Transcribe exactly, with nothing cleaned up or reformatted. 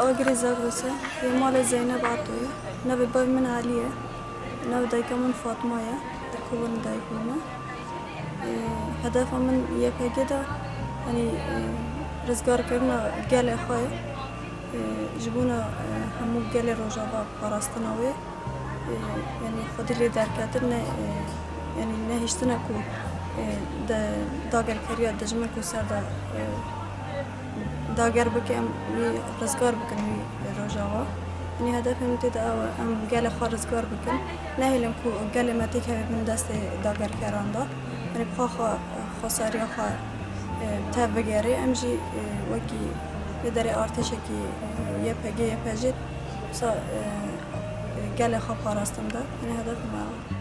Agirê Zagros e, yê malê Zeynep Ato ye. Navê bavê min Elî ye. Navê dayika min Fatma ye. Li Kobanê dayik bûme. Ee, hedefa min Y P G de, yanî, e, rizgarkirina gelê xwe ye. Ee, ji bona, e, hemû gelê Rojava parastina wê. Ee, yanî xwedî lê derketin ne, e, yanî nehiştine ku, e, de dagerkeriya dijmin ku ser de, e, dager bike, em wî rizgar bikin wî Rojava. Yanî hedefê min tê de ew e, em gelê xwe rizgar bikin. Nehêlin ku gelê me têkeve bin destê dagerkeran de. Yanî bi xwe xwe, xwesariya xwe, e, tev bigere. Em jî, e, wekî li derê artêşekî, e, Y P G, Y P J, wisa, e, e, gelê xwe parastin de. Yanî hedefê me ew e.